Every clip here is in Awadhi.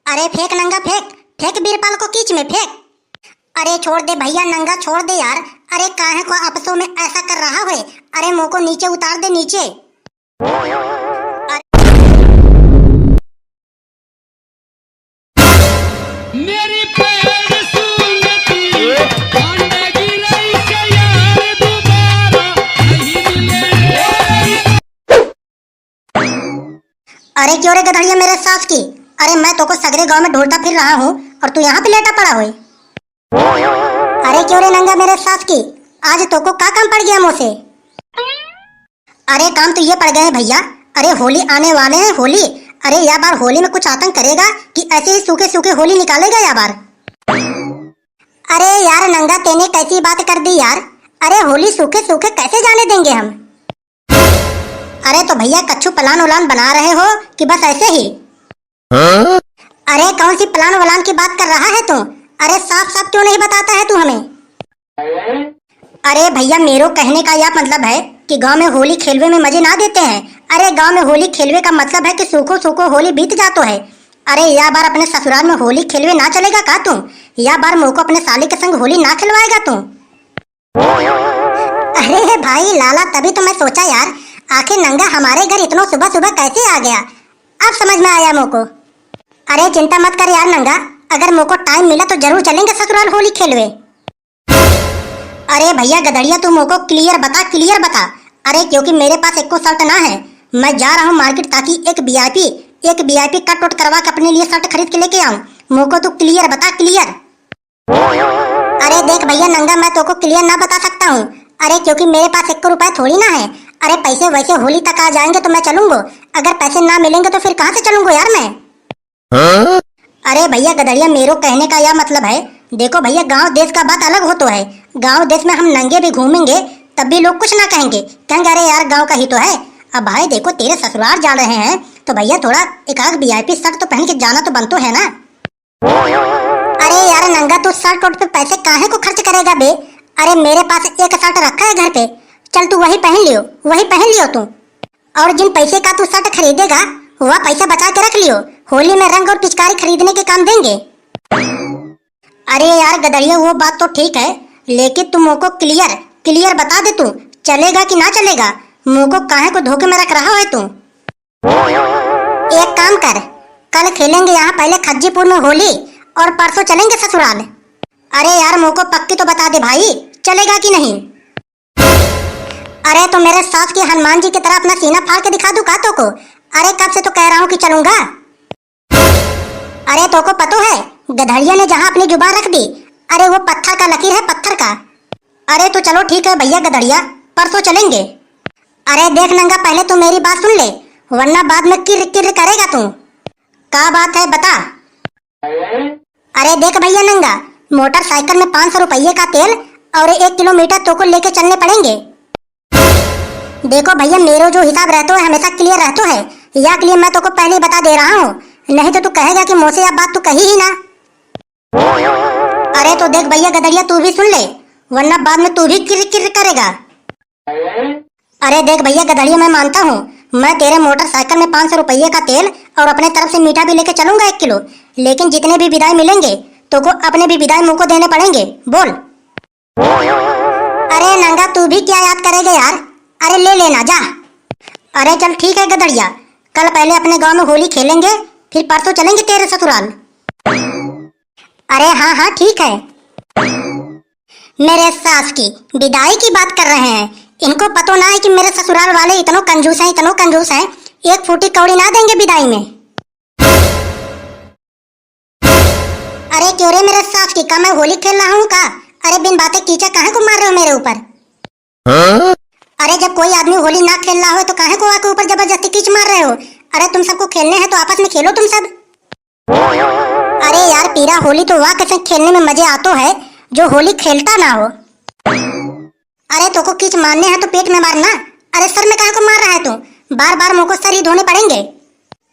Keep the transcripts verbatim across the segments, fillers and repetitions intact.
अरे फेंक नंगा फेंक, फेंक बीरपाल को कीच में फेंक। अरे छोड़ दे भैया नंगा, छोड़ दे यार। अरे काहे को आपसों में ऐसा कर रहा है? अरे मोको नीचे उतार दे नीचे। अरे मेरी पैर सूंघती, भांडा गिराई के यार दोबारा नहीं मिले। अरे क्यों रे गधड़िया मेरे सास की? अरे मैं तोको सगरे गांव में ढूंढता फिर रहा हूँ और तू यहाँ पे लेटा पड़ा होए। अरे क्यों रे नंगा मेरे सास की, आज तोको का काम पड़ गया मोसे? अरे काम तो ये पड़ गए हैं भैया, अरे होली आने वाले हैं, होली। अरे या बार होली में कुछ आतंक करेगा कि ऐसे ही सूखे सूखे होली निकालेगा या बार? अरे यार नंगा, तेने कैसी बात कर दी यार। अरे होली सूखे सूखे कैसे जाने देंगे हम? अरे तो भैया कच्छू plan उलान बना रहे हो कि बस ऐसे ही? हाँ? अरे कौन सी plan वलान की बात कर रहा है तू? अरे साफ साफ क्यों नहीं बताता है तू हमें? अरे भैया, मेरो कहने का यह मतलब है कि गांव में होली खेलवे में मजे ना देते हैं। अरे गांव में होली खेलवे का मतलब है कि सूखो सूखो होली बीत जातो है। अरे या बार अपने ससुराल में होली खेलवे ना चलेगा का तू? या बार मोको अपने साली के संग होली ना खिलवाएगा तू? अरे भाई लाला, तभी तो मैं सोचा यार, आखिर नंगा हमारे घर इतनो सुबह सुबह कैसे आ गया? अब समझ में आया मोको। अरे चिंता मत कर यार नंगा, अगर मोको time मिला तो जरूर चलेंगे ससुराल होली खेलवे। अरे भैया गदड़िया, तू मोको clear बता, clear बता। अरे क्योंकि मेरे पास एको shirt ना है, मैं जा रहा हूँ market ताकि एक VIP, एक VIP cut वट करवा के अपने लिए shirt खरीद के लेके आऊँ। मोको तू clear बता, clear। अरे देख भैया नंगा, मैं तोको clear ना बता सकता हूँ। अरे क्योंकि मेरे पास एक रुपया थोड़ी ना है। अरे पैसे वैसे होली तक आ जाएंगे तो मैं चलूंगो, अगर पैसे ना मिलेंगे तो फिर कहाँ से चलूंगो यार मैं? हाँ? अरे भैया गदड़िया, मेरो कहने का यह मतलब है, देखो भैया गांव देश का बात अलग होतो है। गांव देश में हम नंगे भी घूमेंगे तब भी लोग कुछ ना कहेंगे, कहेंगे अरे यार गांव का ही तो है। अब भाई देखो तेरे ससुराल जा रहे हैं तो भैया थोड़ा एक आध VIP shirt तो पहन के जाना तो बनतो है ना। अरे यार नंगा, तू shirt वट पे पैसे काहे को खर्च करेगा बे? अरे मेरे पास एक shirt रखा है घर पे, चल तू वही पहन लियो, वही पहन लियो तू। और जिन पैसे का तू shirt खरीदेगा, वह पैसा बचा के रख लियो, होली में रंग और पिचकारी खरीदने के काम देंगे। अरे यार गदड़िया, वो बात तो ठीक है, लेकिन तू मोको clear, clear बता दे, तू चलेगा कि ना चलेगा? मोको काहे को धोखे में रख रहा है तू? एक काम कर, कल खेलेंगे यहाँ पहले खज्जीपुर में होली और परसों चलेंगे ससुराल। अरे यार, मोको पक्की तो बता दे भाई, चलेगा कि नहीं? अरे तो मेरे सास की हनुमान जी की तरह अपना सीना फाड़ के दिखा दूं का तोको? अरे कब से तो कह रहा हूँ कि चलूंगा। अरे तोको पतो है, गधड़िया ने जहाँ अपनी जुबान रख दी, अरे वो पत्थर का लकीर है, पत्थर का। अरे तो चलो ठीक है भैया गधड़िया, परसों चलेंगे। अरे देख नंगा, पहले तू मेरी बात सुन ले, वरना बाद में किर किर करेगा तू। का बात है, बता। अरे देख भैया नंगा, मोटरसाइकिल में पाँच सौ रुपये का तेल और एक किलोमीटर तोको लेके चलने पड़ेंगे। देखो भैया, मेरो जो हिसाब रहतो है, हमेशा clear रहतो है, या के लिए मैं तोको पहले ही बता दे रहा हूँ, नहीं तो तू कहेगा कि मोसे या बात तू कही ही ना। अरे तो देख भैया गदड़िया, तू भी सुन ले, वरना बाद में तू भी किर किर करेगा। अरे देख भैया गदड़िया, मैं मानता हूँ, मैं तेरे मोटरसाइकिल में पाँच सौ रुपये का तेल और अपने तरफ से मीठा भी लेके चलूंगा एक किलो, लेकिन जितने भी बिदाई मिलेंगे, तोको अपने भी बिदाई मोको देने पड़ेंगे। बोल। अरे नंगा, तू भी क्या याद करेगा यार? अरे ले लेना जा। अरे चल ठीक है गदड़िया, कल पहले अपने गांव में होली खेलेंगे, फिर परसों चलेंगे तेरे ससुराल। अरे हाँ हाँ ठीक है। मेरे सास की बिदाई की बात कर रहे हैं, इनको पतो ना है कि मेरे ससुराल वाले इतनो कंजूस हैं, इतनो कंजूस हैं, एक फूटी कौड़ी ना देंगे बिदाई में। अरे क्यों रे मेरे सास की, का मैं होली खेल रहा हूँ का? अरे बिन बातें कीचा काहे को मार रहे हो मेरे ऊपर? हाँ? अरे जब कोई आदमी होली ना खेल रहा हो तो काहे को आके ऊपर जबरदस्ती कीच मार रहे हो? अरे तुम सबको खेलने हैं तो आपस में खेलो तुम सब। अरे यार पीरा, होली तो वह के संग खेलने में मजे आतो है जो होली खेलता ना हो। अरे तोको कीच मारने हैं तो पेट में मारना। अरे सर में काहे को मार रहा है तू? बार बार मुंह को सर ही धोने पड़ेंगे।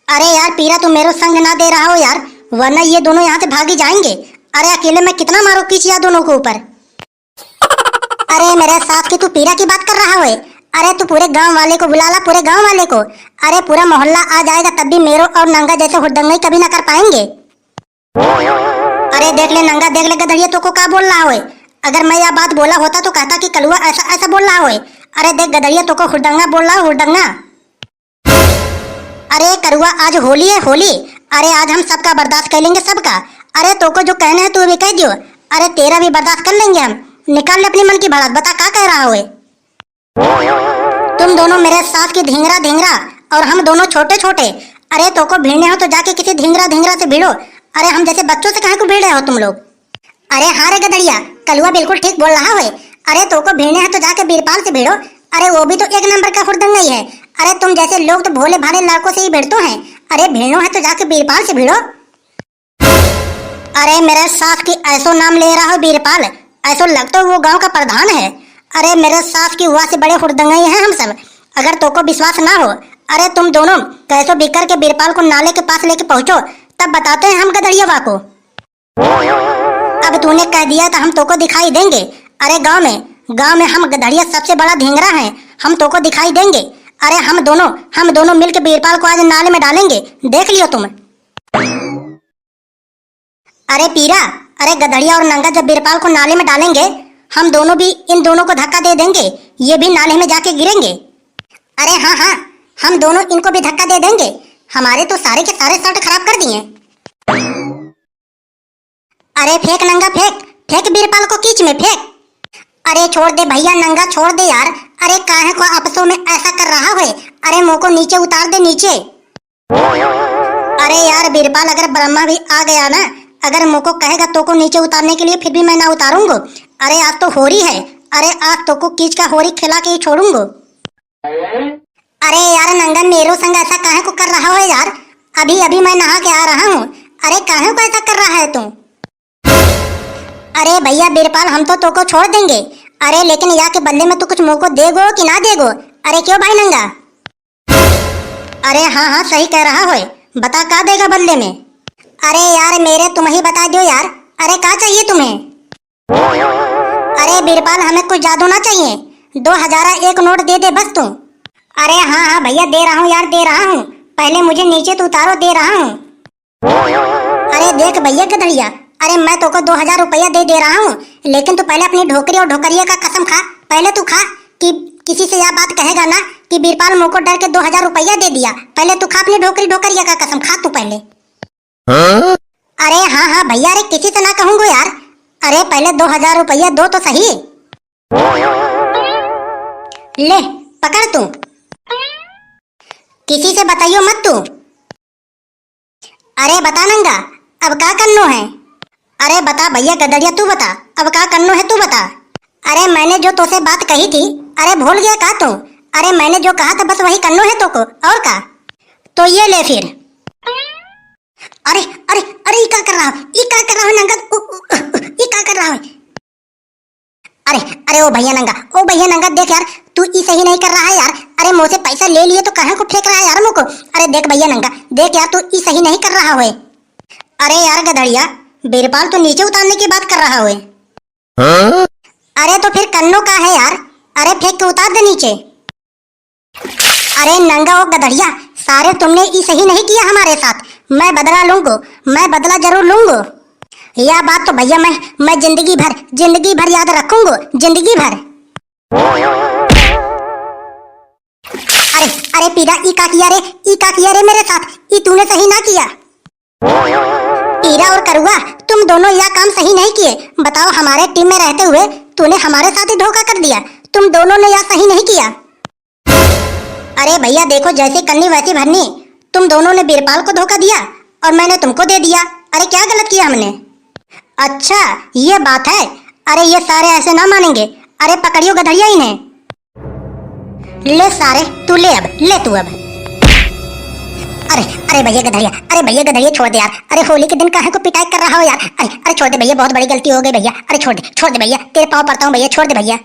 अरे यार पीरा, तू मेरो संग ना दे रहा हो यार, वरना ये दोनों यहाँ से भागी जाएंगे। अरे अकेले में कितना मारो कीच या दोनों के ऊपर। अरे मेरे सास की तू पीरा की बात कर रहा होए? अरे तू पूरे गांव वाले को बुला ला, पूरे गांव वाले को। अरे पूरा मोहल्ला आ जाएगा तब भी मेरो और नंगा जैसे हुड़दंगई कभी ना कर पाएंगे। अरे देख ले नंगा, देख ले गधड़िया, तोको का बोल रहा होए? अगर मैं यह बात बोला होता तो कहता कि कलुआ ऐसा, ऐसा बोल रहा होए। अरे देख गधड़िया, तोको हुड़दंगा बोल रहा हो, हुड़दंगा। अरे करुआ, आज होली है, होली। अरे आज हम सबका बर्दाश्त कर लेंगे, सबका। अरे तोको जो कहना है तू भी कह दियो। अरे तेरा भी बर्दाश्त कर लेंगे हम। निकाल ले अपने मन की भड़ास, बता का कह रहा होए? तुम दोनों मेरे सास की धिंगरा धिंगरा और हम दोनों छोटे छोटे। अरे तोको भिड़ने हो तो जाके किसी धिंगरा धिंगरा से भिड़ो। अरे हम जैसे बच्चों से काहे को भिड़ रहे हो तुम लोग? अरे हाँ रे गधड़िया, कलुआ बिल्कुल ठीक बोल रहा है। अरे तोको भिड़ने है तो जाके बीरपाल से भिड़ो। अरे वो भी तो एक नंबर का हुड़दंगई है। अरे तुम जैसे लोग तो भोले भाले लड़कों से ही भिड़ते हैं। अरे भिड़नो है तो जाके बीरपाल से भिड़ो। अरे मेरे सास की ऐसो नाम ले रहा हो बीरपाल, ऐसो लगता है वो गांव का प्रधान है। अरे मेरे सास की हुआ से बड़े हुड़दंगई हैं हम सब। अगर तोको विश्वास ना हो, अरे तुम दोनों कैसो भी करके बीरपाल को नाले के पास लेके पहुंचो, तब बताते हैं हम गधड़िया को। अब तूने कह दिया तो हम तोको दिखाई देंगे। अरे गांव में, गांव में हम गधड़िया सबसे बड़ा धिंगरा हैं, हम तोको दिखाई देंगे। अरे हम दोनों, हम दोनों मिलके बीरपाल को आज नाले में डालेंगे, देख लियो तुम। अरे पीरा, अरे गधड़िया और नंगा जब बीरपाल को नाले में डालेंगे, हम दोनों भी इन दोनों को धक्का दे देंगे, ये भी नाले में जाके गिरेंगे। अरे हाँ हाँ, हम दोनों इनको भी धक्का दे देंगे। हमारे तो सारे के सारे शर्ट खराब कर दिए। अरे फेंक नंगा फेंक, फेंक बीरपाल को कीच में फेंक। अरे छोड़ दे भैया नंगा, छोड़ दे यार। अरे काहे को आपसों में ऐसा कर रहा है? अरे मोको नीचे उतार दे नीचे। अरे यार बीरपाल, अगर ब्रह्मा भी आ गया ना, अगर मोको कहेगा तोको नीचे उतारने के लिए, फिर भी मैं ना उतारूंगो। अरे आज तो होरी है, अरे आज तोको कीच का होरी खिला के ही छोड़ूंगो। अरे यार नंगा, मेरो संग ऐसा काहे को कर रहा हो यार? अभी अभी मैं नहा के आ रहा हूँ। अरे काहे को ऐसा कर रहा है तू? अरे भैया बीरपाल, हम तो तोको छोड़ देंगे। अरे लेकिन या के बदले में तू कुछ मोको देगो कि ना देगो? अरे क्यों भाई नंगा? अरे हाँ हाँ, सही कह रहा होए, बता का देगा बदले में? अरे यार मेरे, तुम ही बता दो यार, अरे का चाहिए तुम्हें? अरे बीरपाल, हमें कुछ जादू ना चाहिए, दो हजारा एक नोट दे दे बस तू। अरे हाँ हाँ भैया, दे रहा हूँ यार, दे रहा हूँ, पहले मुझे नीचे तो उतारो, दे रहा हूँ। अरे देख भैया गधड़िया, अरे मैं तोको दो हजार रुपया दे दे रहा हूँ, लेकिन तू पहले अपनी ढोकरी और ढोकरिया का कसम खा। पहले तू खा कि किसी से यह बात कहेगा ना कि बीरपाल मोको डर के दो हजार रुपया दे दिया। पहले तू खा अपनी ढोकरी ढोकरिया का कसम, खा तू पहले। हाँ? अरे हाँ हाँ भैया, अरे किसी से ना कहूँगो यार। अरे पहले दो हजार रुपया दो तो सही। ले, पकड़ तू, किसी से बताइयो मत तू। अरे बता नंगा, अब का करनो है? अरे बता भैया गदड़िया, तू बता, अब का करनो है तू बता। अरे मैंने जो तोसे बात कही थी, अरे भूल गया का तू? अरे मैंने जो कहा था बस वही करनो है तोको, और का? तो ये ले फिर। अरे अरे अरे, ई का कर रहा हो? ई का कर रहा हो नंगा? उ, उ, उ, ई का कर रहा हो? अरे, अरे ओ भैया नंगा, ओ भैया नंगा, देख यार, तू ई सही नहीं कर रहा है यार। अरे मोसे पैसा ले लिए तो कहाँ को फेंक रहा है यार मोको? अरे देख भैया नंगा, देख यार, तू ई सही नहीं कर रहा है। अरे यार गधड़िया, बीरपाल तो नीचे उतारने की बात कर रहा है। हाँ? अरे तो फिर करनो का है यार? अरे फेंक के उतार दे नीचे। अरे नंगा ओ गधड़िया, सारे तुमने ई सही नहीं किया हमारे साथ। मैं बदला लूंगो, मैं बदला जरूर लूंगो। यह बात तो भैया मैं, मैं जिंदगी भर, जिंदगी भर याद रखूंगो, जिंदगी भर। अरे, अरे पीरा, ई का किया रे, ई का किया रे मेरे साथ, ई तूने सही ना किया। पीरा और करुआ, तुम दोनों यह काम सही नहीं किए। बताओ, हमारे टीम में रहते हुए तूने हमारे साथ ही धोखा कर दिया। तुम दोनों ने यह सही नहीं किया। अरे भैया देखो, जैसी करनी वैसी भरनी। तुम दोनों ने बीरपाल को धोखा दिया और मैंने तुमको दे दिया। अरे क्या गलत किया हमने? अच्छा, ये बात है। अरे ये सारे ऐसे ना मानेंगे। अरे पकड़ियो गधड़िया इन्हें। ले सारे, तू ले अब, ले तू अब। अरे, अरे भैया गधड़िया, अरे भैया गधड़िया, छोड़ दे यार। अरे होली के दिन काहे को पिटाई कर रहा हो यार? अरे, अरे छोड़ दे भैया, बहुत बड़ी गलती हो गई भैया। अरे छोड़ दे, छोड़ दे भैया, तेरे पाँव पड़ता हूँ भैया, छोड़ दे भैया।